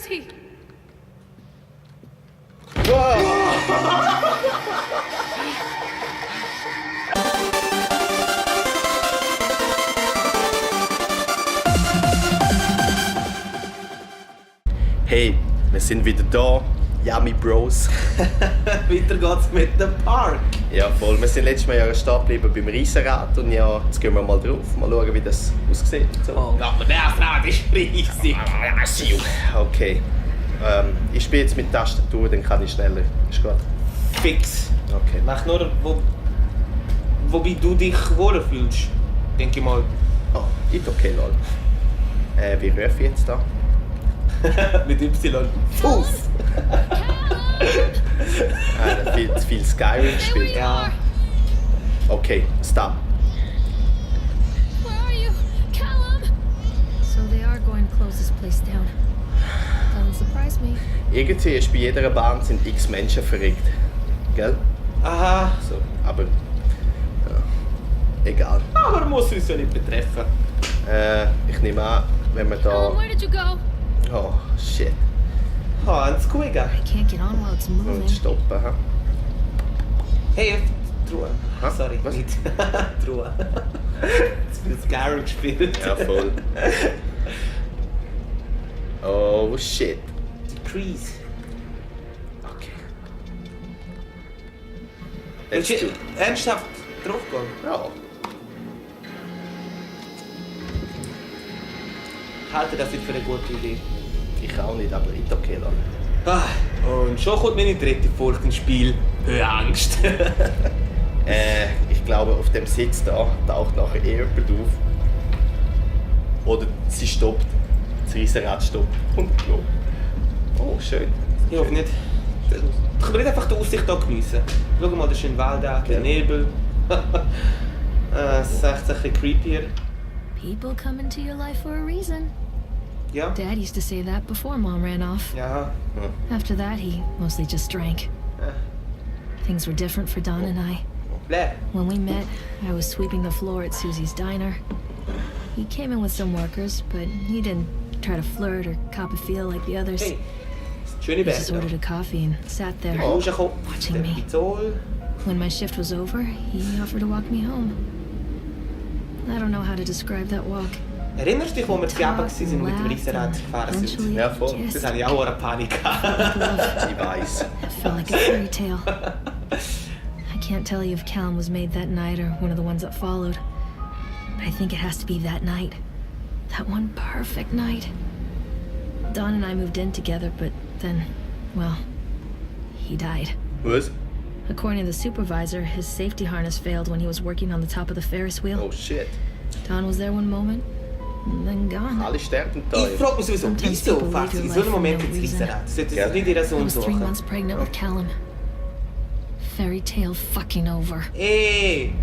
is he? Hey, wir sind wieder da. JaMi Bros. Weiter geht's mit dem Park. Ja, voll. Wir sind letztes Mal ja stehen geblieben beim Riesenrad und ja, jetzt gehen wir mal drauf. Mal schauen, wie das aussieht. So. Oh, aber der Rad ist riesig. Okay. Ich spiele jetzt mit Tastatur, dann kann ich schneller. Ist gut. Fix. Okay. Mach nur, wobei du dich wohler fühlst. Denke ich mal. Oh, ist okay, lol. Wie rufe ich jetzt da? Mit Y. Fuß! Viel Skyrim gespielt. Ja. Okay, stop. Where are you? Callum! So they are going to close this place down. Doesn't surprise me. Irgendwie ist bei jeder Bahn sind x Menschen verrückt. Gell? Aha. So, aber... Ja, egal. Aber muss uns ja nicht betreffen. Ich nehme an, wenn wir da... Callum, where did you go? Oh, shit. ANGSTSCHWEISS. I can't get on while it's moving. Und stoppen, hä? Hey, Truhe. Ha? Sorry, Was? nicht. Truhe. Jetzt wird Skyrim gespielt. Ja, voll. Oh, shit. Decrease. Okay. Willst Let's du do. ernsthaft draufgehen? Ja. Ich halte das nicht für eine gute Idee. Ich auch nicht, aber ist okay, dann. Und schon kommt meine dritte Furcht ins Spiel. Angst. Ich glaube, auf dem Sitz da taucht nachher jemand auf. Oder sie stoppt. Das Riesenrad stoppt. Und oh, schön. Ich hoffe nicht. Ich kann nicht einfach die Aussicht hier geniessen. Schau mal, das ist ein Wald, der Nebel. Das ist echt ein bisschen creepier. People come into your life for a reason. Ja. Dad used to say that before Mom ran off. Ja. After that, he mostly just drank. Things were different for Don and I. Bläh. When we met, I was sweeping the floor at Susie's diner. He came in with some workers, but he didn't try to flirt or cop a feel like the others. Hey. Schöne He just Berge. ordered a coffee and sat there. Rausgekommen. Watching Der me. Pizol. When my shift was over, he offered to walk me home. I don't know how to describe that walk. Erinnerst du dich, wo wir zu Gaba waren und mit dem Riesenrad gefahren sind? Ja, voll. Das hatte ich auch eine Panik. Ich weiß. It felt like a fairy tale. I can't tell you if Callum was made that night or one of the ones that followed. But I think it has to be that night. That one perfect night. Don and I moved in together, but then, well, he died. Was? According to the supervisor, his safety harness failed when he was working on the top of the Ferris wheel. Oh, shit. Don was there one moment, and then gone. Alle sterben da. Ich frage mich sowieso, wieso fährt sie in so einem Moment ins Riesenrad? Sollte sie nicht ihre I Sohn was 3 suchen? months pregnant with Callum. Fairy tale fucking over. Ey!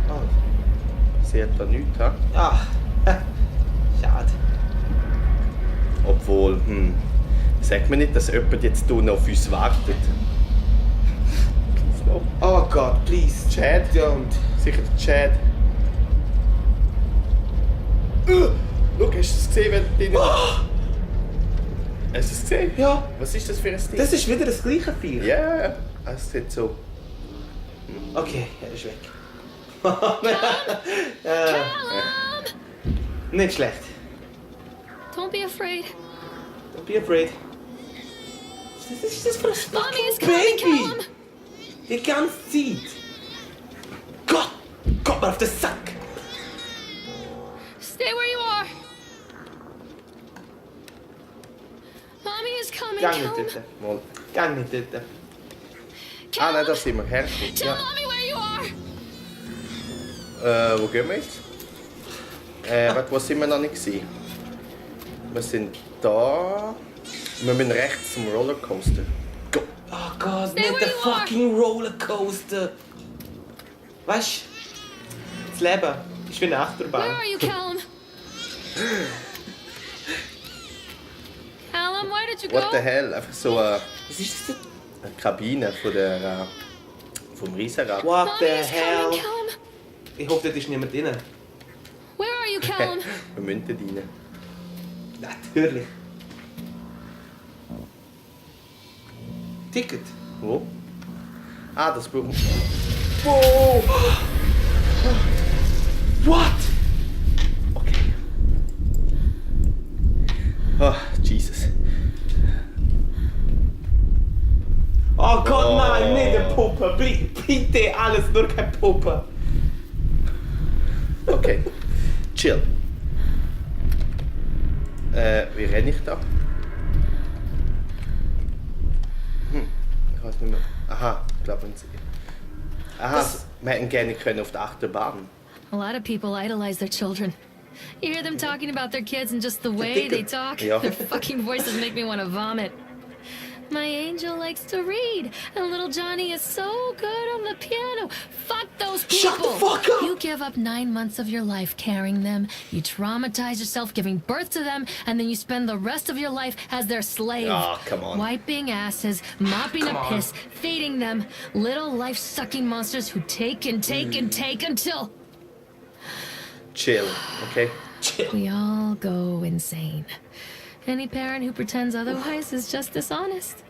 Oh. Sie hat da nichts, hä? Ah. Schade. Obwohl, sagt mir nicht, dass jemand jetzt hier noch auf uns wartet. Oh Gott, please. Chad? Don't. Sicher der Chad. Schau, hast du es gesehen, wenn du drinnen... Hast du es gesehen? Ja. Was ist das für ein Ding? Das ist wieder das gleiche Vier. Ja, es sieht so... Okay, er ist weg. Nicht schlecht. Don't be afraid. Don't be afraid. Was ist das für ein Mommy is fucking coming, Baby? Callum! Die ganze Zeit. Gott! Gott mal auf den Sack! Stay where you are. Mommy is coming, Gang nicht Callum. dort. Mal. Gang nicht dort. Ah nein, da sind wir hergekommen. Tell Ja. Mommy where you are. Wo gehen wir jetzt? Wo sind wir noch nicht gewesen? Wir sind da... Wir müssen rechts zum Rollercoaster. Go. Oh Gott, Stay nicht where der you are. fucking Rollercoaster! Weißt du, das Leben ist wie eine Where Achterbahn. are you, Callum? Callum, where did you What the go? hell? Einfach so eine Was ist das? Kabine von der, vom Riesenrad. What Mommy the is hell? coming, Callum. Ich hoffe, dort ist niemand drin. Where are you, Callum? Callum. Wir müssen dort rein. Natürlich. Ticket. Wo? Ah, das brauchen wir. Wow! What? Okay. Oh, Jesus. Oh Gott, nein, nicht eine Puppe. Bitte alles, nur keine Puppe. Okay. Chill. Wie renne ich da? Ich weiß nicht mehr. Aha, ich glaube, aha, wir hätten gerne können auf der Achterbahn. A lot of people idolize their children. You hear them talking about their kids and just the way they talk. Yeah. Their fucking voices make me want to vomit. My angel likes to read, and little Johnny is so good on the piano. Fuck those people! Shut the fuck up! You give up 9 months of your life carrying them, you traumatize yourself giving birth to them, and then you spend the rest of your life as their slave. Oh, come on. Wiping asses, mopping Come a on. piss, feeding them. Little life-sucking monsters who take and take and take until Chill, okay? we all go insane. Any parent who pretends otherwise is just dishonest.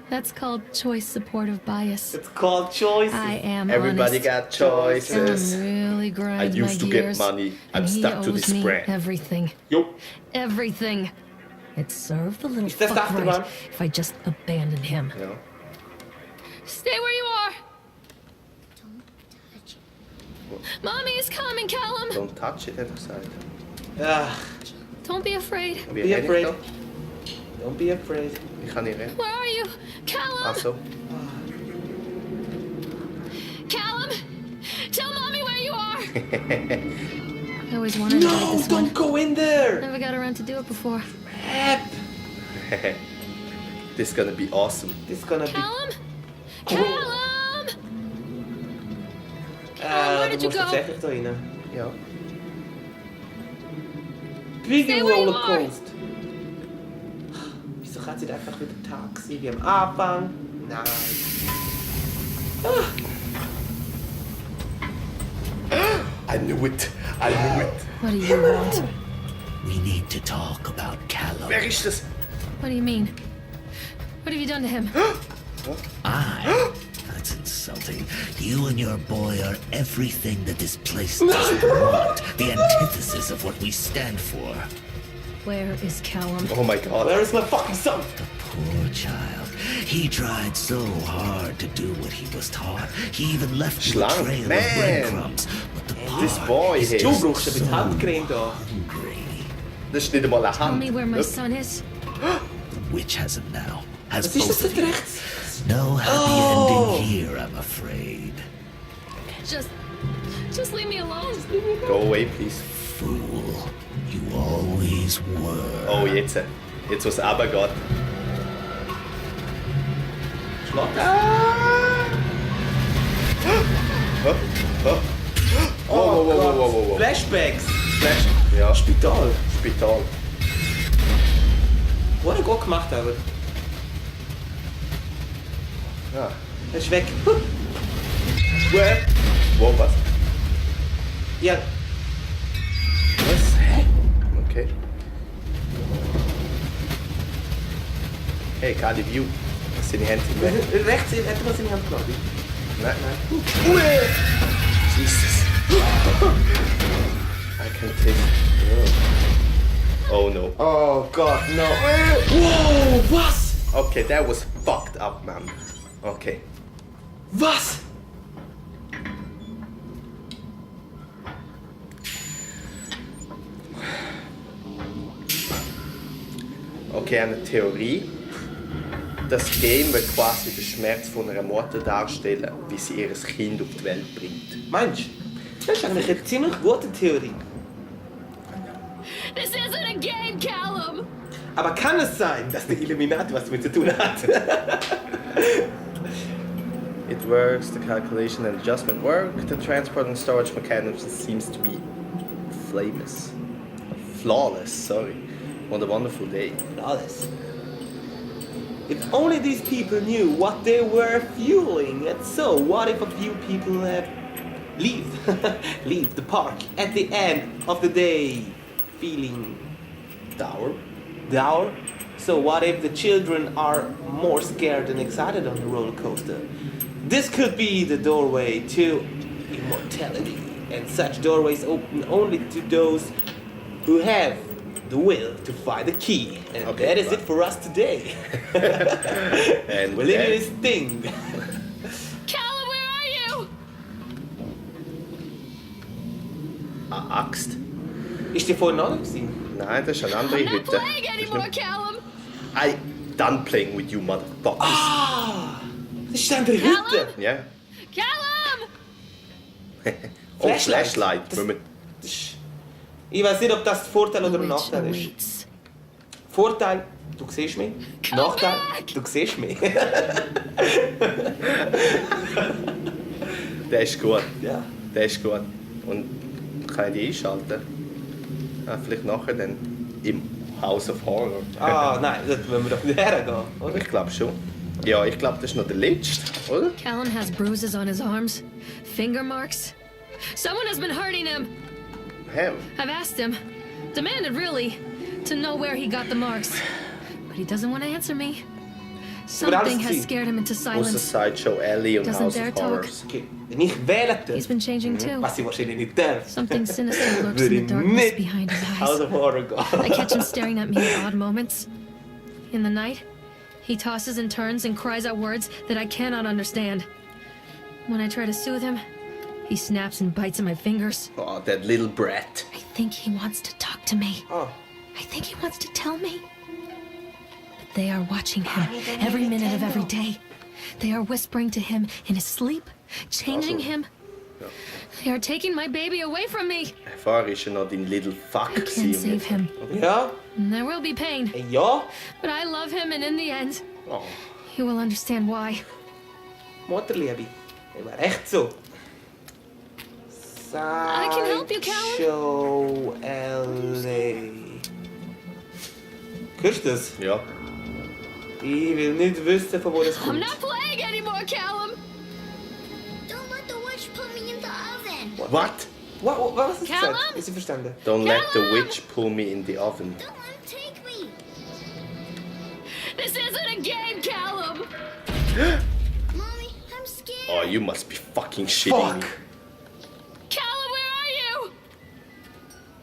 That's called choice supportive bias. It's called choices. I am Everybody honest. got choices. I'm really grind I used my to get gears, money. I'm and he stuck to owes this me brand. everything. Jo. Everything. It served the little Is das fuck Achterbahn? right if I just abandoned him. Ja. Stay where you are. Mommy is coming, Callum. Don't touch it, hat er gesagt. Ach, Don't be afraid. Wie Be renne afraid. ich da? don't be afraid. Ich kann nicht rennen. Where are you? Callum! Ach so. Callum! Tell Mommy where you are! I always wanted to do No, this one. don't go in there. Never got around to do it before. Help. This is gonna be awesome. This is gonna be... Callum? Callum! where did du you musst go? tatsächlich da rein. Ja. Biggie Stay where you are. Rollercoaster. Wieso kann sie nicht einfach wieder Tag sein wie am Anfang? Nein. I knew it. I knew it. What do you want? We need to talk about Callum. Wer ist das? What do you mean? What have you done to him? That's insulting. You and your boy are everything that this place doesn't want. The antithesis of what we stand for. Where is Callum? Oh my god. Where is my fucking son? The poor child. He tried so hard to do what he was taught. He even left you a Schlank, trail man. of breadcrumbs. But the This park boy is here. Du just brauchst ein bisschen Handcreme da. hungry. Das ist nicht einmal eine Tell Hand. me where my Look. son is. The witch has him now. Has Was ist das both of da you. rechts? No happy Oh. ending here, I'm afraid. Just leave me alone. Go away, please. Fool. You always were. Oh, jetzt. Jetzt, was aber geht. Schlag. Oh, oh. Oh, wow, wow, wow, wow, wow. Flashbacks. Flash. Ja, Spital. Spital. Wurde gut gemacht, aber. Ja. Er ist weg. Where? Wo, was? Ja. Was? Hä? Okay. Hey, geile View. Das sind die Hände weg. Rechts hat er was in die Hand genommen. Nein, nein. Jesus. I can taste. Oh no. Oh Gott, no. Wow, was? Okay, that was fucked up, man. Okay. Was? Okay, eine Theorie. Das Game wird quasi den Schmerz von einer Mutter darstellen, wie sie ihr Kind auf die Welt bringt. Meinst du? Das ist eigentlich eine ziemlich gute Theorie. This isn't a game, Callum. Aber kann es sein, dass der Illuminati was damit zu tun hat? It works, the calculation and adjustment work, the transport and storage mechanism seems to be flawless, sorry. What a wonderful day. Alles. If only these people knew what they were fueling. And so, what if a few people have leave. Leave the park at the end of the day. Feeling dour. So what if the children are more scared than excited on the roller coaster? This could be the doorway to immortality. And such doorways open only to those who have the will to find the key. And Okay, that is it for us today. And We're leaving this thing. Callum, where are you? Axt? Ist die vorhin noch nicht gewesen? Nein, das ist eine andere I'm not Hütte. playing anymore, Callum. I done playing with you, motherfuckers. Ah! Das ist eine Hütte. Ja. Callum! Oh, Flashlight. Flashlight. Das- Wenn wir- Ich weiß nicht, ob das ein Vorteil oder The ein witch Nachteil ist. awaits. Vorteil, du siehst mich. Come Nachteil, back! du siehst mich. Der ist gut. Ja. Der ist gut. Und kann ich die einschalten? Ah, vielleicht nachher dann im House of Horror. Ah, nein, das wollen wir doch nicht hergehen, oder? Ich glaube schon. Ja, ich glaube, das ist noch der letzte, oder? Callum has bruises on his arms, finger marks. Someone has been hurting him. Him? I've asked him, demanded really, to know where he got the marks. But he doesn't want to answer me. Something has scared him into Außer silence. Sideshow Alley und Doesn't House dare of talk. Horrors. Okay, wenn ich wählen He's darf, been changing too. was ich wahrscheinlich nicht darf, Something sinister lurks würde in ich the darkness nicht behind his House eyes. of Horror I gehen. catch him staring at me at odd moments. In the night, he tosses and turns and cries out words that I cannot understand. When I try to soothe him, he snaps and bites at my fingers. Oh, that little brat. I think he wants to talk to me. Oh. I think he wants to tell me. But they are watching him every minute of every day. They are whispering to him in his sleep, changing him. They are taking my baby away from me. Vorher ist er noch dein little fuck I can't save him. Ja, And there will be pain, ja. but I love him, and in the end, Oh. he will understand why. Mutterliebe. Ich war echt so. I can help you, Callum. Show LA. Hörst du das? Ja. Ich will nicht wissen, von wo das I'm kommt. not playing anymore, Callum. Don't let the witch put me in the oven. What? Was hast du Callum? gesagt? Ist sie verstanden? Don't let the Callum! witch pull me in the oven. Don't let him take me. This isn't a game, Callum. Mommy, I'm scared. Oh, you must be fucking shitting me. Fuck! Callum, where are you?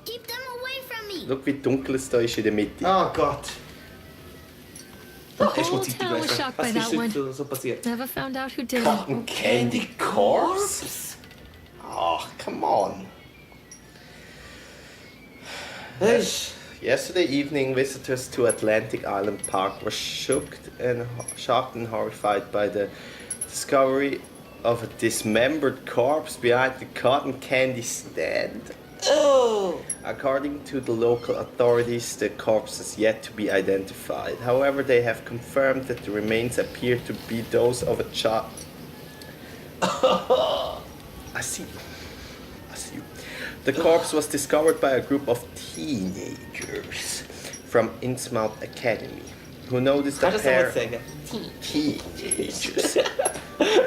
Keep them away from me. Schau, wie dunkel es da ist in der Mitte. Oh Gott. The Hast du whole mal Zeit town was gelesen? shocked by Was that ist one. so passiert? Never found out who did it. Cotton candy corpse? Oh, come on. Hey. Yesterday evening, visitors to Atlantic Island Park were shocked and horrified by the discovery of a dismembered corpse behind the cotton candy stand. Oh! According to the local authorities, the corpse is yet to be identified. However, they have confirmed that the remains appear to be those of a child. I see. The corpse was discovered by a group of teenagers from Innsmouth Academy who noticed a Kannst du das pair mal sagen? teenagers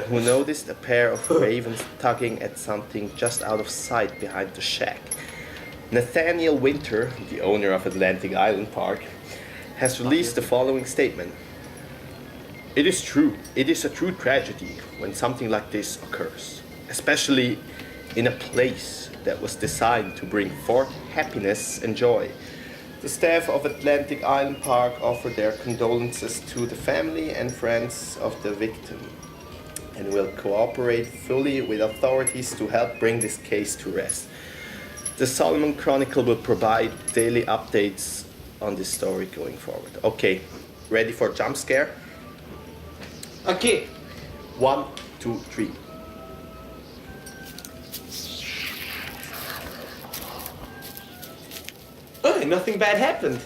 who noticed a pair of ravens tugging at something just out of sight behind the shack. Nathaniel Winter, the owner of Atlantic Island Park, has released the following statement. It is true. It is a true tragedy when something like this occurs, especially in a place that was designed to bring forth happiness and joy. The staff of Atlantic Island Park offer their condolences to the family and friends of the victim and will cooperate fully with authorities to help bring this case to rest. The Solomon Chronicle will provide daily updates on this story going forward. Okay, ready for a jump scare? Okay. 1, 2, 3. Oh, nothing bad happened.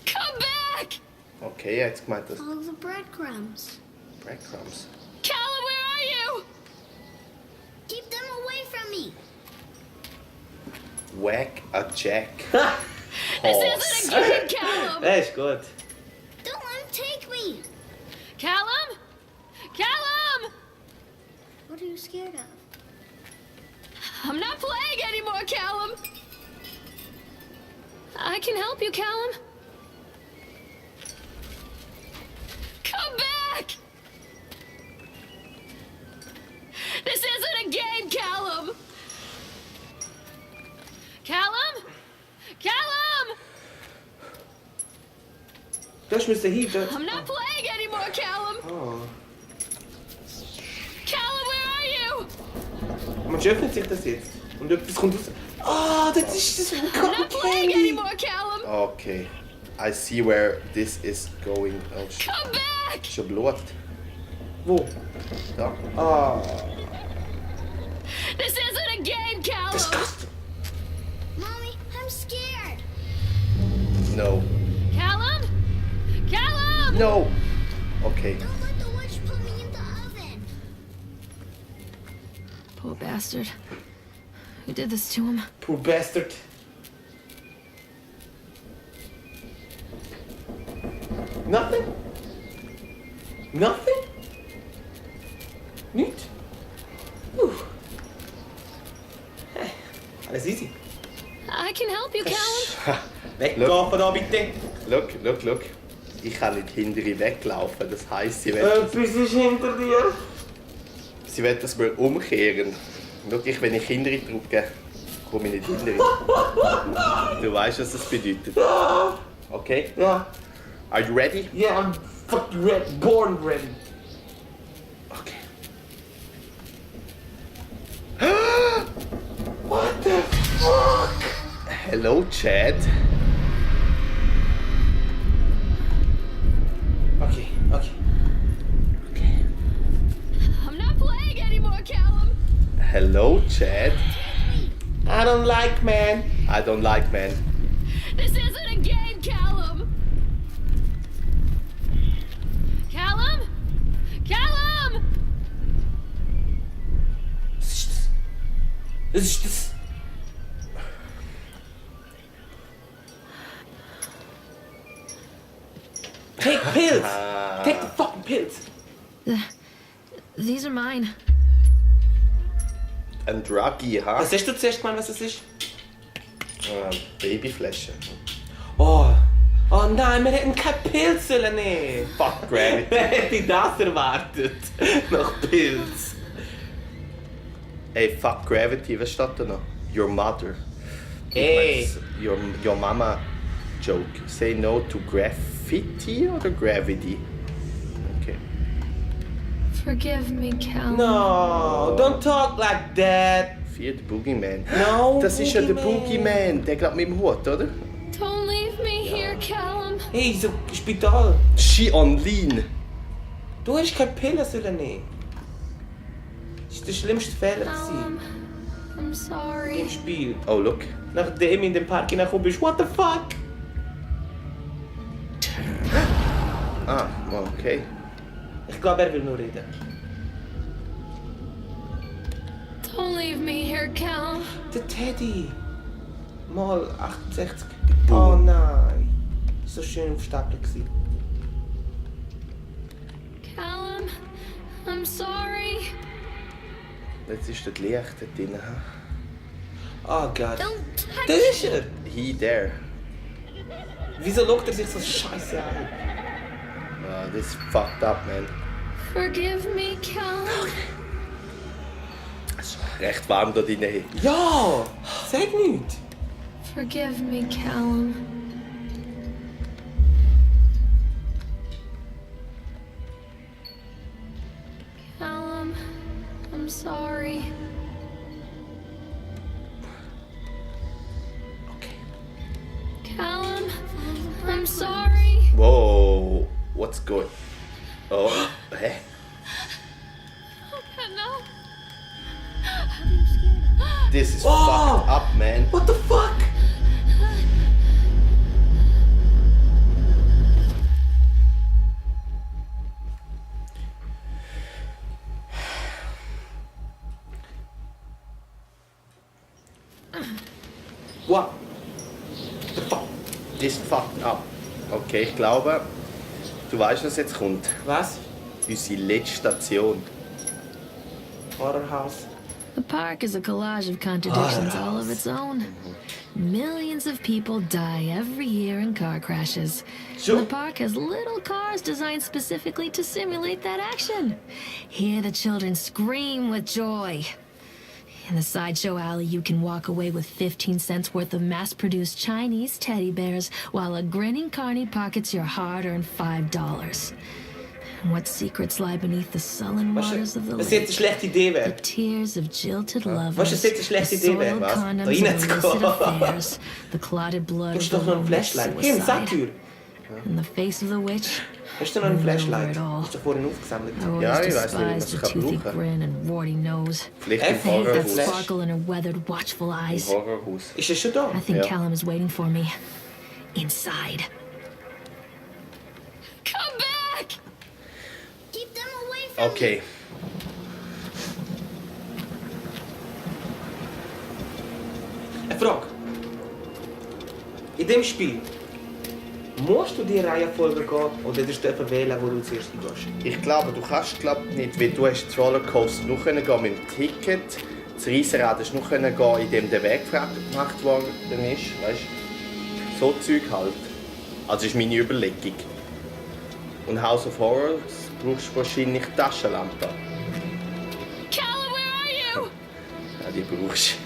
Come back! Okay, jetzt gemeint das Follow the breadcrumbs. breadcrumbs. Callum, where are you? Keep them away from me. Whack a jack. This isn't a game, Callum. Das ist gut. Don't let him take me. Callum? Callum! What are you scared of? I'm not playing anymore, Callum. I can help you, Callum. Come back! This isn't a game, Callum! Callum? Callum! Du musst hin, dort. I'm not playing anymore, Callum! Oh. Callum, where are you? Man öffnet sich das jetzt. Und etwas kommt raus. Ah, das ist das I'm not playing Candy. anymore, Callum! Okay. I see where this is going. Oh, Come back! schon Blut. Wo? Da. Ah. This isn't a game, Callum! Disgusting. Mommy, I'm scared. No. Callum? Callum! No. Okay. Don't let the witch put me in the oven. Poor bastard. Who did this to him? Poor bastard. Nothing? Nothing? Nicht? Alles easy. I can help you, Callum. Weggehen von da bitte. Look. Ich kann nicht hinter ihr weglaufen. Das heisst, sie wird Etwas ist hinter dir. das mal umkehren. Schau, wenn ich hinter ihr drücke, komme ich nicht hinter ihr. Du weißt, was das bedeutet. Okay? Ja. Are you ready? Yeah, I'm fucking ready. Born ready. Okay. What the fuck? Hello, Chad. Okay. I'm not playing anymore, Callum. Hello, Chad. I don't like man. I don't like men. This isn't a game, Callum. Callum? Callum! Was ist das? Take pills! Take the fucking pills! These are mine. Ein Druggie, ha? Was hast du zuerst gemeint, was das ist? Babyflasche. Oh nein, wir hätten keine Pilz sollen nehmen. Fuck Gravity. Wer hätte das erwartet? Nach Pilz. Ey, fuck Gravity, was steht da noch? Your mother. Ey. Your mama joke. Say no to graffiti oder gravity? Okay. Forgive me, Callum. No, don't talk like that. Vier, der Boogeyman. No, Das ist ja der Boogeyman. Boogeyman. Der glaubt mit dem Hut, oder? Don't leave me here, Callum. Hey, so Spital. She on lean. Du hast keine Pillen sollen nehmen. Das war der schlimmste Fehler gewesen I'm sorry. im Spiel. Oh, look. Nachdem in den Park hineingekommen bist, what the fuck? Ah, okay. Ich glaube, er will nur reden. Don't leave me here, Callum. Der Teddy. Mal 68. Oh nein. So schön aufstapeln gewesen. Callum, I'm sorry. Jetzt ist das Licht da drin. Ha? Oh Gott. Don't touch Da ist er. He there. Wieso schaut er sich so scheiße an? Ah, this is fucked up, man. Forgive me, Callum. Es ist recht warm da drin. Ja! Sag nichts. Forgive me, Callum. Callum, I'm sorry. Okay. Callum, I'm sorry. Whoa, what's going? Oh, hä? No. This is Oh! fucked up, man. What the fuck? What? The fuck? This fucked up. Okay, ich glaube, du weißt, was jetzt kommt. Was? Unsere letzte Station. Horrorhaus. The park is a collage of contradictions all of its own. Millions of people die every year in car crashes. Sure. The park has little cars designed specifically to simulate that action. Hear the children scream with joy. In the sideshow alley, you can walk away with 15 cents worth of mass-produced Chinese teddy bears while a grinning carny pockets your hard-earned $5. What secrets lie beneath the sullen waters of the Was jetzt eine lake? schlechte Idee The wäre. tears of jilted lovers, Was ist jetzt eine schlechte the Idee wäre? soiled Was? condoms Da of reinzugehen. illicit affairs, the clotted blood Hast of du the doch noch ein lonely Flashlight? Hier, im suicide. Sacktür. In the face of the witch, Hast du noch ein Flashlight? It all. Hast du vorhin aufgesammelt? I always Ja, ich weiß nicht, wie man despised es her kann toothy brauchen. grin and warty nose. Vielleicht im Echt? That Horrorhaus. Flash. sparkle in her weathered, watchful eyes. Im Horrorhaus. Ist es schon da? I think Ja. Callum is waiting for me. Inside. Come back! Keep them away from Okay. Eine Frage. In dem Spiel, musst du die Reihenfolge gehen oder darfst du einfach wählen, wo du zuerst hingehst? Ich glaube, du kannst nicht, weil du hast den Rollercoaster nur mit dem Ticket. Das Riesenrad hast du nur gehen, indem der Weg gemacht worden ist. Weißt? So Zeug halt. Also ist meine Überlegung. Und House of Horrors brauchst du wahrscheinlich Taschenlampe. Callum, where are you? Ja, die brauchst du.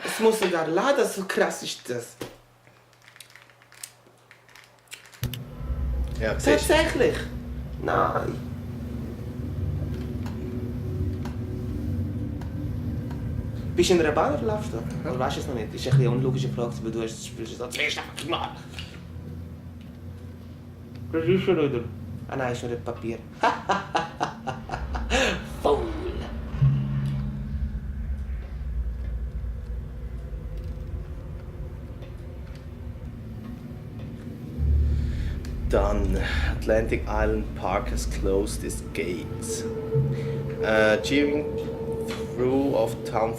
Es muss sogar laden, so krass ist das. Ja, siehst du? Tatsächlich? Nein. Bist du in einer Bahn oder laufst du? Oder weißt du es noch nicht? Das ist eine unlogische Frage, weil du spielst so zuerst einfach mal. Das ist schon wieder. Ah nein, ist nur das Papier. Fool! Done. Atlantic Island Park has closed its gates. Jeering through of town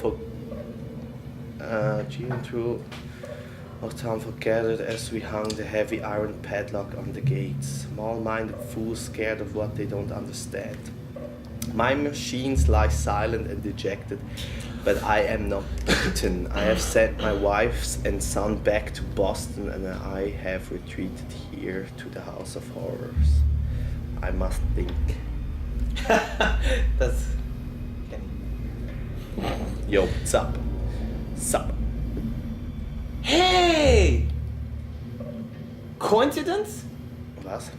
gathered as we hung the heavy iron padlock on the gates. Small-minded fools scared of what they don't understand. My machines lie silent and dejected, but I am not beaten. I have sent my wife and son back to Boston, and I have retreated here to the House of Horrors. I must think. Das kenn ich. Yo, sup? Sup? Hey! Coincidence? Was?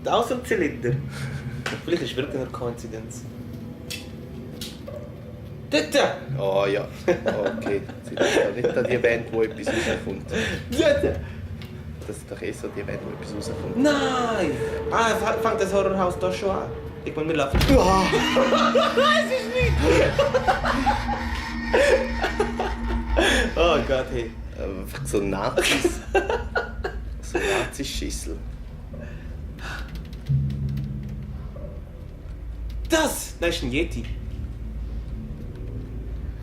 Da aus dem Zylinder. Vielleicht ist es wirklich eine Coincidence. Dort! Oh ja. Okay. Sie ist ja nicht an die Band, wo etwas rauskommt. Dort! Das ist doch eh so die Band, wo etwas rauskommt. Nein! Ah, fängt das Horrorhaus da schon an. Ich meine, wir laufen. Es ist nicht! Oh Gott, hey. Einfach so Nazis. So Nazischissel. Das ist ein Yeti.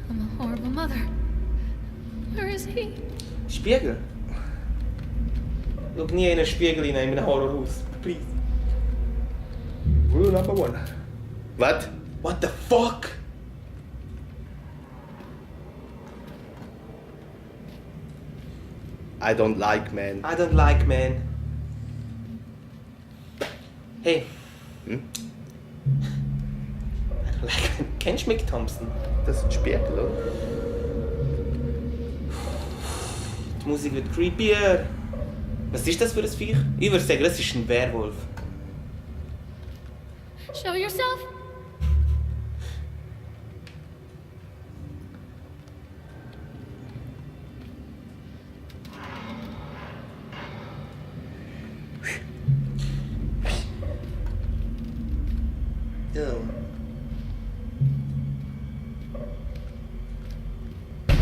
I'm a horrible mother. Where is he? Spiegel. Schau nie in einen Spiegel in einem Horrorhaus. Please. Rule number 1. Was? What the fuck? I don't like man. I don't like man. Hey. Hm? Kennst du Mick Thompson? Das ist ein Spiegel, oder? Die Musik wird creepier. Was ist das für ein Viech? Ich würde sagen, das ist ein Werwolf. Show yourself?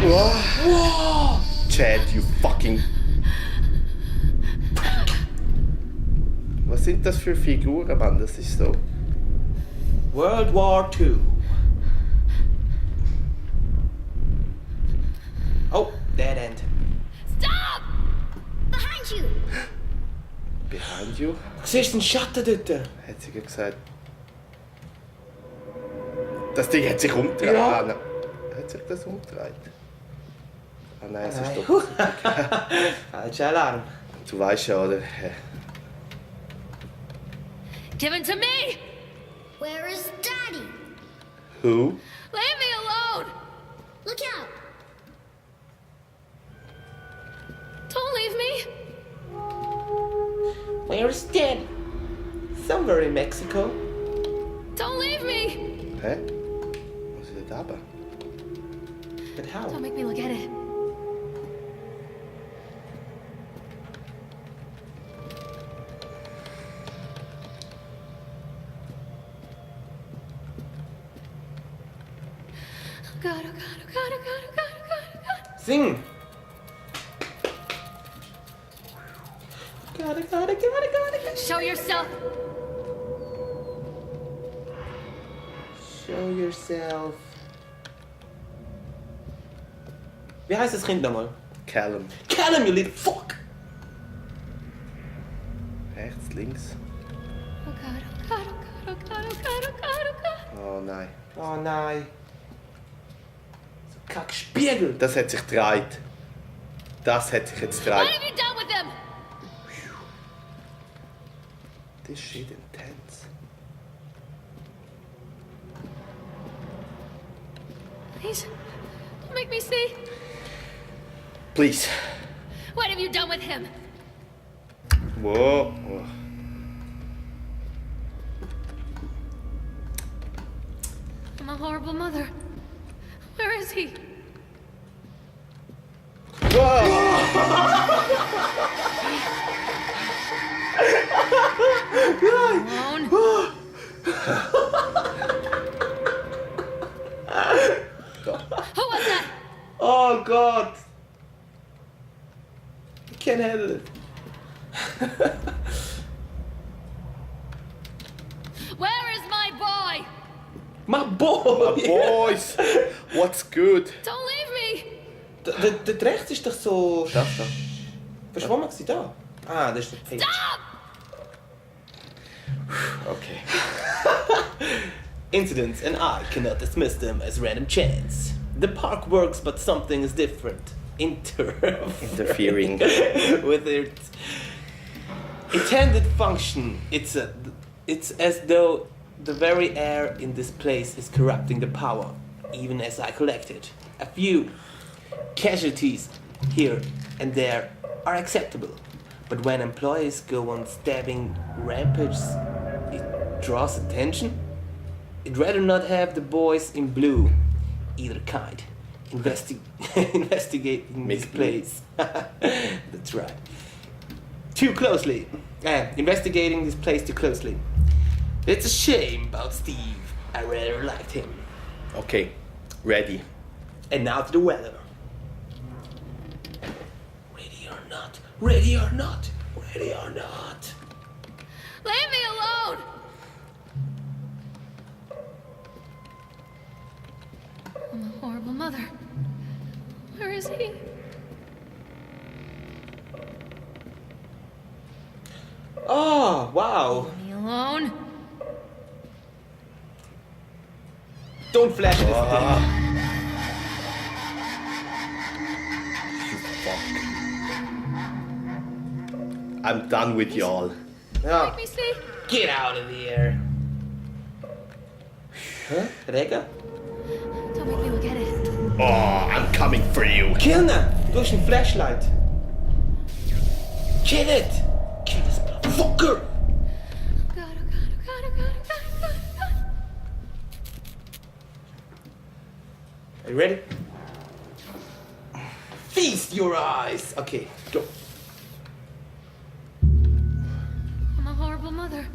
Wow. Chad, you fucking... Was sind das für Figuren, Mann? Das ist so... World War II. Oh, dead end. Stop! Behind you! Behind you? Du siehst einen Schatten dort. Hat sie gesagt. Das Ding hat sich umgedreht. Ja. Ah, nein. Hat sich das umgedreht? Ah nein, es ist Nein. doch. Falscher Alarm. Du weißt ja, oder? Give it to me! Where is Daddy? Who? Leave me alone! Look out! Don't leave me! Where is Daddy? Somewhere in Mexico. Don't leave me! Hä? Was ist denn da? But how? Don't make me look at it. Oh God, oh God, oh God, oh God, oh God, oh God, oh God. Sing! Got it. Show yourself! Show yourself. Wie heißt das Kind nochmal? Callum. Callum, you little fuck! Rechts, links. Oh God, oh God, oh God, oh God, oh God, oh God, oh God. Oh nein. Oh nein. So kack Spiegel. Das hat sich gedreht. Das hat sich jetzt What gedreht. have you done with them? This shit intense. Please, don't make me see. Please. What have you done with him? Whoa. Oh. I'm a horrible mother. Where is he? Alone? Who was that? Oh God. I can't handle it. Where is my boy? My boy! Boys. What's good? Don't leave me! Dort rechts ist doch so... Da. Verschwommen war sie da. Ah, das ist der Page. Stop! Okay. Incidents, and I cannot dismiss them as random chance. The park works, but something is different. Interfering. With its intended function. It's as though the very air in this place is corrupting the power, even as I collect it. A few casualties here and there are acceptable, but when employees go on stabbing rampages, it draws attention. I'd rather not have the boys in blue, either kind, investigating this place. That's right. Too closely. Investigating this place too closely. It's a shame about Steve. I rather liked him. Okay. Ready. And now to the weather. Ready or not? Ready or not? Ready or not? Leave me alone! I'm a horrible mother. Where is he? Oh, wow. Leave me alone. Don't flash this thing. You fuck. I'm done with y'all. Ja. Make me see. Get out of here. Huh? Rega? Don't make me look at it. Oh, I'm coming for you. Kill him! Du hast ein Flashlight. Kill it! Kill this motherfucker! Oh God, oh God, oh God, oh God, oh God, oh God, oh God. Are you ready? Feast your eyes! Okay, go. I'm a horrible mother.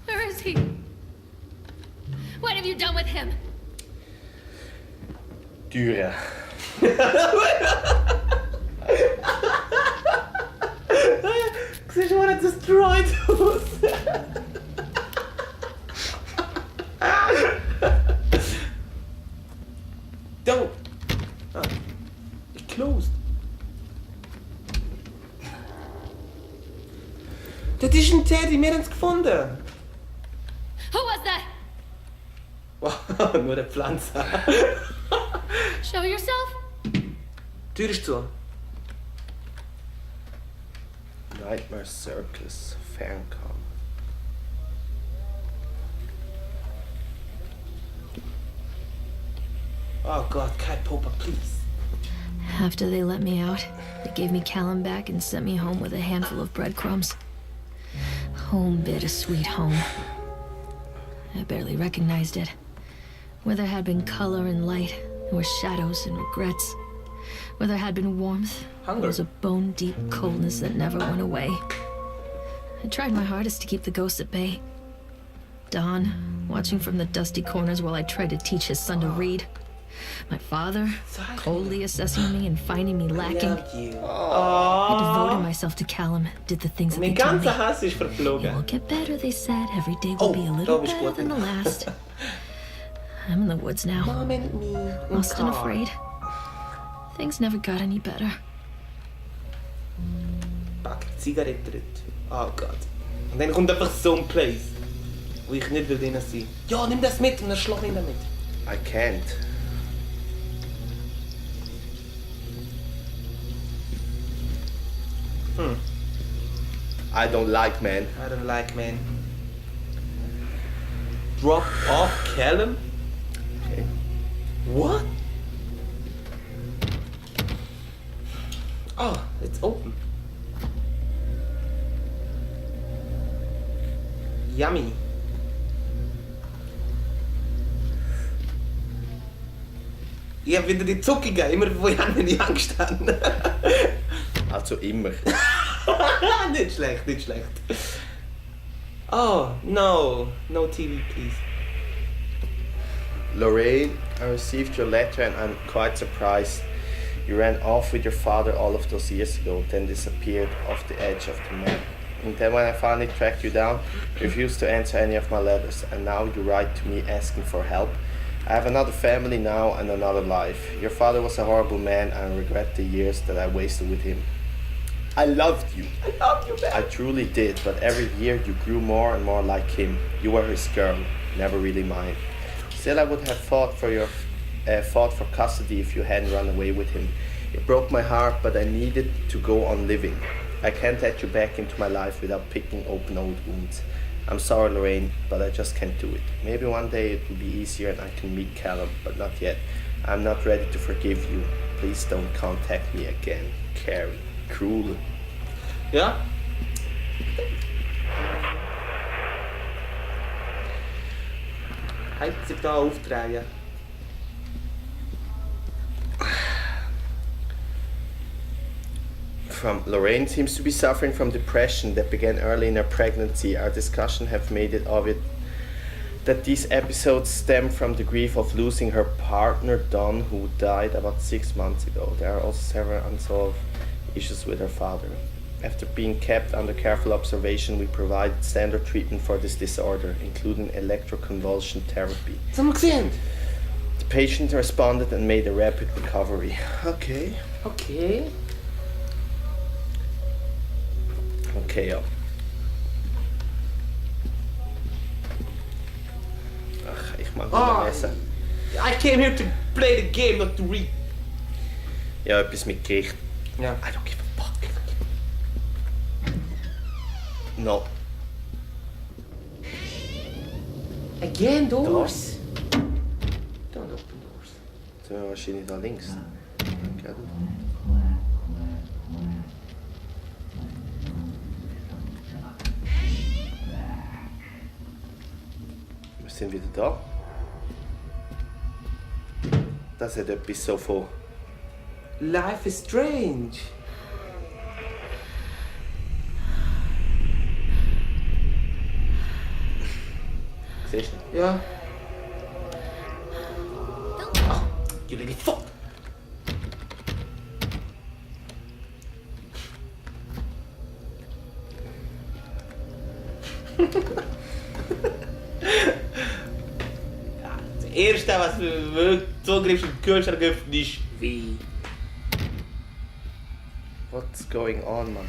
Where is he? What have you done with him? Dürre. Siehst du, what it destroyed us? Don't. Ah, it closed. ein Teddy, wir haben es gefunden. Who was that? Wow, nur eine Pflanze. Show yourself. Die Tür ist zu. Nightmare Circus, FACECAM. Oh God, kein Papa, please. After they let me out, they gave me Callum back and sent me home with a handful of breadcrumbs. Home, bittersweet home. I barely recognized it. Where there had been color and light, there were shadows and regrets. Where there had been warmth, there was a bone-deep coldness that never went away. I tried my hardest to keep the ghosts at bay. Don, watching from the dusty corners while I tried to teach his son to read. My father, coldly assessing me and finding me lacking. Love you. I devoted myself to Callum, did the things that they Mein told me. ganzer Hass ist It will verflogen. get better, they said. Every day will be a little glaub ich better gut. than the last. I'm in the woods now, Mom and me. lost and afraid. Things never got any better. Pack Zigarette drin. Oh Gott. Und dann kommt einfach so ein Place, wo ich nicht will drin sein. Ja, nimm das mit und dann schlag ihn damit. I can't. I don't like, man. I don't like, man. Drop off Callum? Okay. What? Oh, it's open. Yummy. Ich hab wieder die Zuckigen, immer wo ich an die Angst habe. Also immer. Nicht schlecht, nicht schlecht. Oh, no. No TV, please. Lorraine, I received your letter and I'm quite surprised. You ran off with your father all of those years ago, then disappeared off the edge of the map. And then when I finally tracked you down, you refused to answer any of my letters, and now you write to me asking for help. I have another family now and another life. Your father was a horrible man and I regret the years that I wasted with him. I loved you. I love you, man. I truly did, but every year you grew more and more like him. You were his girl, never really mine. Still, I would have fought for custody if you hadn't run away with him. It broke my heart, but I needed to go on living. I can't let you back into my life without picking open old wounds. I'm sorry, Lorraine, but I just can't do it. Maybe one day it will be easier and I can meet Callum, but not yet. I'm not ready to forgive you. Please don't contact me again. Carrie. Cruel. Ja? Heizung da aufdrehen. From Lorraine seems to be suffering from depression that began early in her pregnancy. Our discussion have made it obvious that these episodes stem from the grief of losing her partner Don, who died about 6 months ago. There are also several unsolved issues with her father. After being kept under careful observation, we provided standard treatment for this disorder, including electroconvulsion therapy. Was haben wir gesehen? The patient responded and made a rapid recovery. Okay. Okay. Okay, ja. Ach, ich mag nicht lesen. I came here to play the game, not to read. Ja, etwas mit Gericht. Ja. I don't give a fuck. No. Again, doors? Don't open doors. Sind wir wahrscheinlich da links. Okay. Wir sind wieder da. Das hat etwas so von... Life is strange. Siehst du? Ja. Ach, you little fuck. Ja, das Erste, was du zugreifst und Kühlschrank öffnest, ist wie. What's going on, man?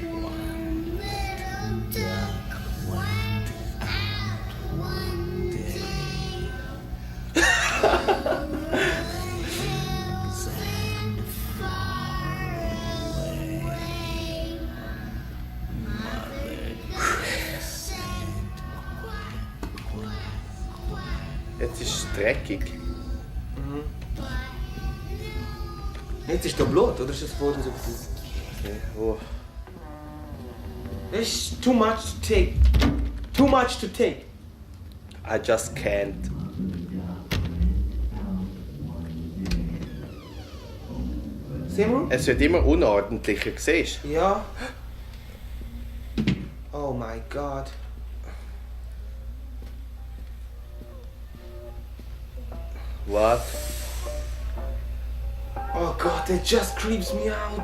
Jetzt ist es dreckig. Jetzt ist da Blut, oder ist das vorhin so gewesen? Okay, oh. It's too much to take. Too much to take. I just can't. Sehen wir? Es wird immer unordentlicher, siehst du? Ja. Oh my god. What? Oh god, that just creeps me out.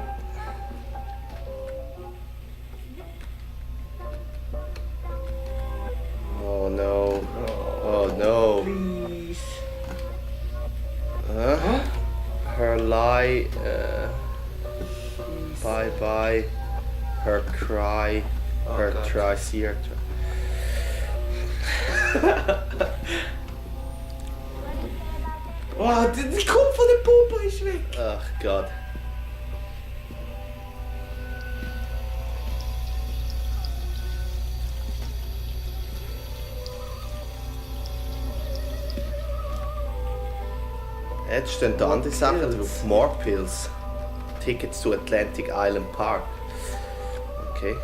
Oh no. Oh no. Please. Huh? Her lie. Bye bye. Her cry. Her God. try. See her try. Oh, die Kopf von der Puppe ist weg. Ach Gott. Jetzt stehen da andere Sachen drauf. More Pills. Tickets to Atlantic Island Park. Okay.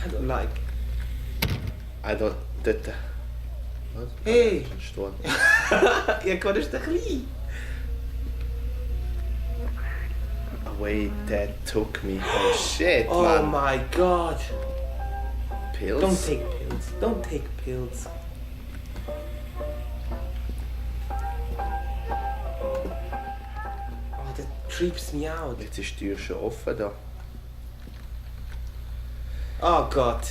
I don't like. I don't... Dort... Was? Hey. Sturm. Ja, kan is te klein. Away that took me. Oh shit, Oh man. my god. Pills? Don't take pills. Don't take pills. Oh, that creeps me out. Jetzt ist die Tür schon offen da. Oh Gott.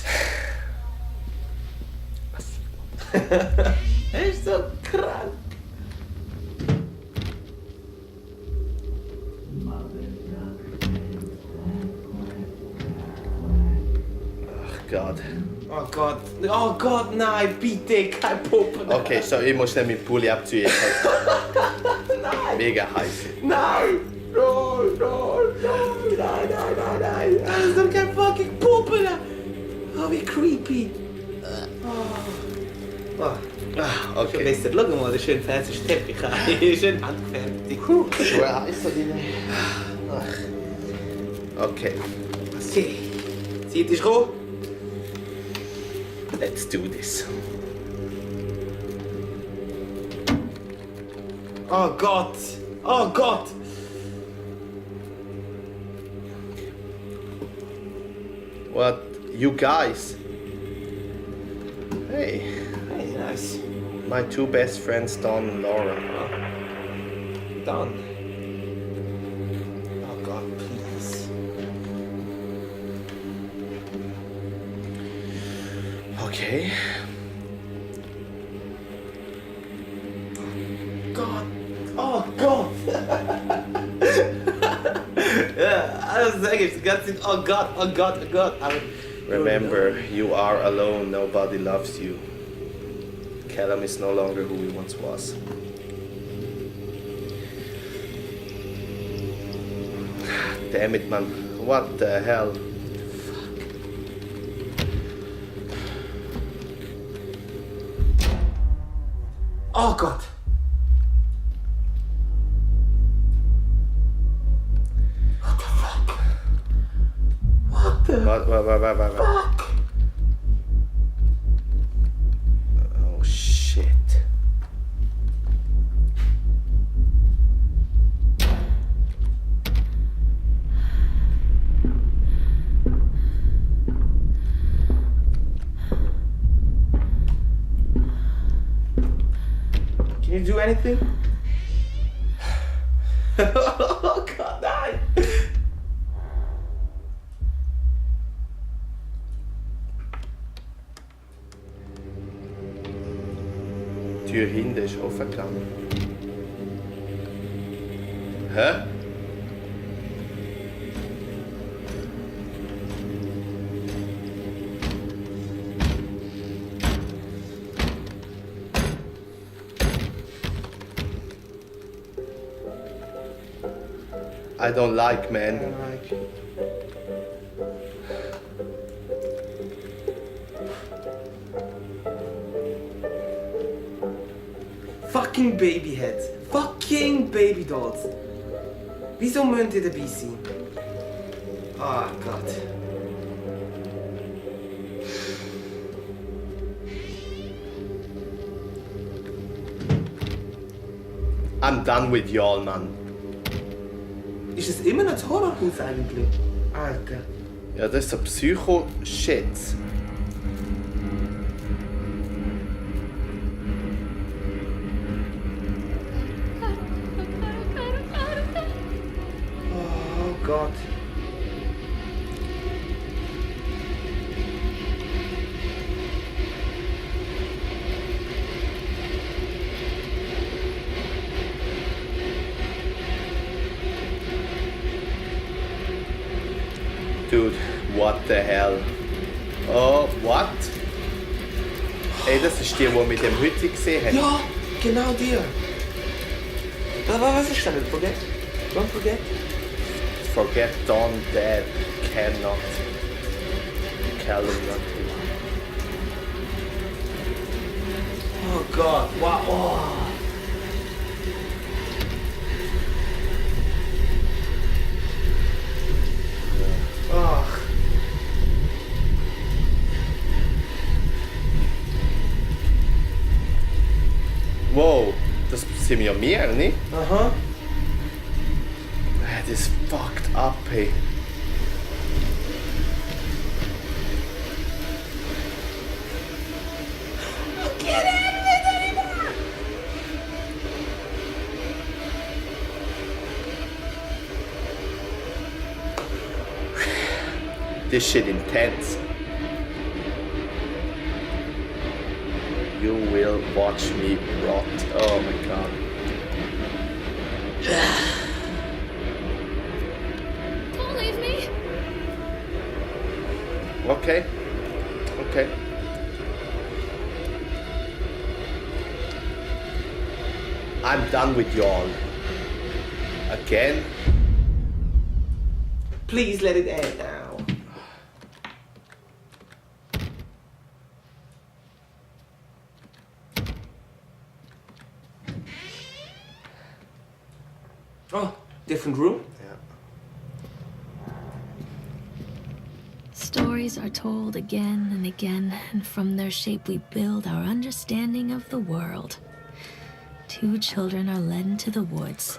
Er ist so krank. Ach Gott. Oh Gott. Oh Gott, nein, bitte, kein Puppen. Okay, so ich muss dann meinen Pulli abziehen. Mega heiß. Nein! No, no, no, nein, nein, nein, nein. Das ist doch kein fucking Puppe. Oh, wie creepy. Oh. Ah, Schon okay. besser. Schau mal, der schön fertige Teppich. Schön handgefertigt. Schwer heiß da drin. Ach. Okay, Okay. Zeit ist gekommen. let's do this. Oh Gott. Oh Gott. What? You guys? Hey, Hey, nice. my two best friends, Don and Laura. Done. Oh God, please. Okay. God. Oh Gott. Ja, alles sage ich. Die ganze Zeit, oh Gott, oh Gott, oh Gott. Aber Remember, you are alone. Nobody loves you. Callum is no longer who he once was. Damn it, man. What the hell? Oh Gott. What the fuck? What? Fuck? Oh shit. Can you do anything? Oh Gott, nein! Die Tür hinten ist offen gegangen. Hä? I don't like, man. Fucking baby heads. Fucking baby dolls. Wieso münd ihr dabei sein? Oh Gott. I'm done with y'all, man. Ist es immer noch das Horrorhaus eigentlich? Alter. Ja, das ist so Psycho-Shit. Oh Gott. Dude, what the hell? Oh, what? Ey, das ist die wir mit dem Hütte gesehen haben. Ja, genau dir. Was ist denn? Forget? Don't forget? Forget Don Dead cannot kill him. Oh Gott, wow. Oh. Ach. Wow, das sind ja wir, nicht? Aha. Das ist fucked up, hey. This shit intense. You will watch me rot. Oh my god. Don't leave me. Okay. Okay. I'm done with y'all. Again? Please let it end now. Oh, different room? Yeah. Stories are told again and again, and from their shape we build our understanding of the world. Two children are led into the woods.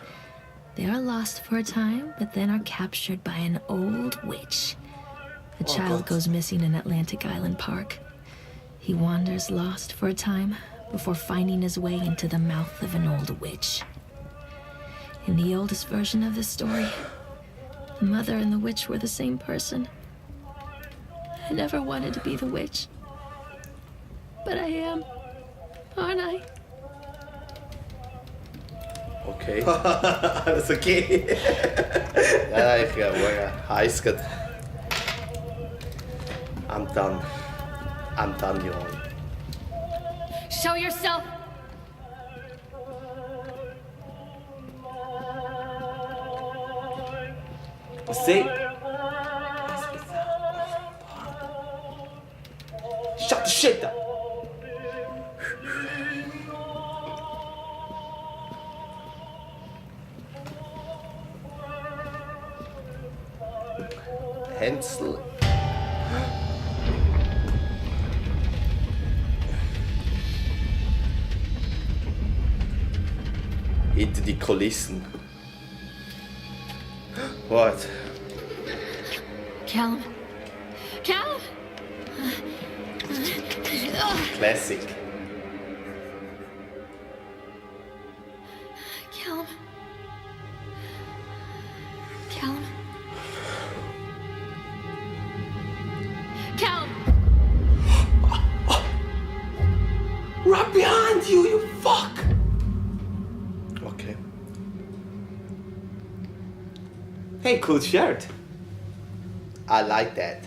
They are lost for a time, but then are captured by an old witch. A child goes missing in Atlantic Island Park. He wanders lost for a time before finding his way into the mouth of an old witch. In the oldest version of this story, the mother and the witch were the same person. I never wanted to be the witch. But I am, aren't I? Okay. Alles okay. Ja, ich heiß grad. I'm done. I'm done, y'all. Show yourself! See? Shut the shit up. Hänsel. Hinter die Kulissen. What? Callum. Callum! Classic. Callum. Callum. Callum! Right behind you, you fuck! Okay. Hey, cool shirt. I like that.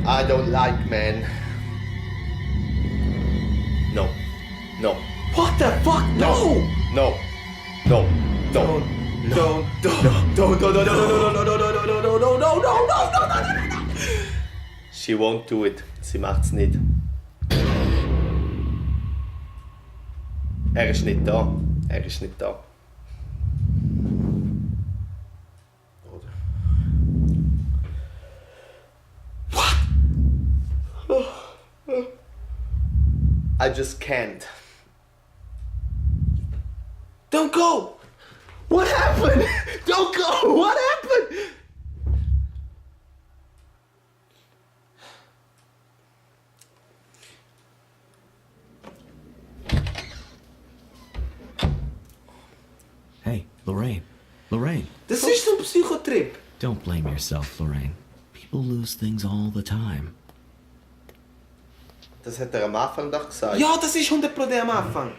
I don't like men. No. No. What the fuck? No! No. No. No. No. She won't do it. Sie macht's nicht. Er ist nicht da. Er ist nicht da. Oder? What? I just can't. Don't go! What happened? Don't go! What happened? Hey, Lorraine. Lorraine. Das ist ein Psychotrip. Don't blame yourself, Lorraine. People lose things all the time. Das hat er am Anfang doch gesagt. Ja, das ist 100% am Anfang.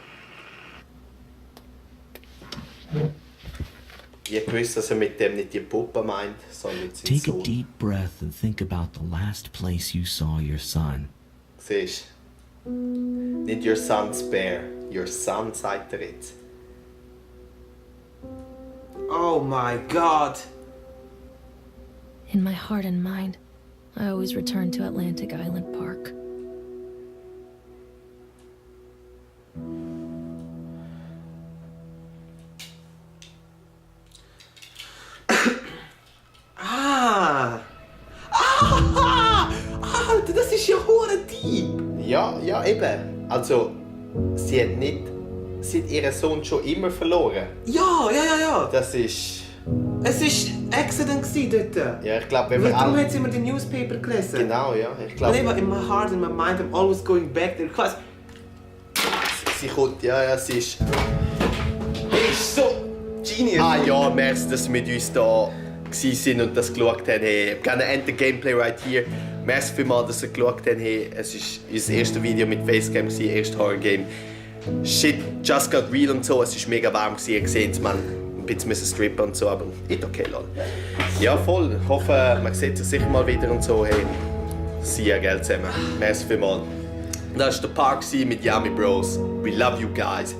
Ich wusste, dass er mit dem nicht die Puppe meint, sondern mit seinem Take a Sohn. deep breath and think about the last place you saw your son. Siehst du? Nicht your son's bear. Your son, sagt er jetzt. Oh my god. In my heart and mind, I always return to Atlantic Island Park. Alter, das ist ja Horrortrip. Ja, eben. Also, sie hat ihren Sohn schon immer verloren. Ja. Das ist... Es ist Accident dort. Ja, ich glaube, wenn Weil wir darum alle... hat sie immer den Newspaper gelesen. Genau, ja. Ich Und glaube, eben in my heart and my mind, I'm always going back there. Because sie kommt... Ja, sie ist... ist so genius. Ah ja, merci, dass sie mit uns da waren und das geschaut haben. Hey, I'm gonna end the gameplay right here. Merci vielmals, dass ihr geschaut habt. Hey, es war unser erstes Video mit FACECAM, erstes Horror-Game. Shit, just got real und so. Es war mega warm, ihr seht es, man. Ein bisschen strippen und so, aber ist okay, lol. Ja, voll. Ich hoffe, man sieht sich sicher mal wieder und so. Hey, see ya, gell, zusammen. Merci vielmals. Das war der Park mit JaMi Bros. We love you guys.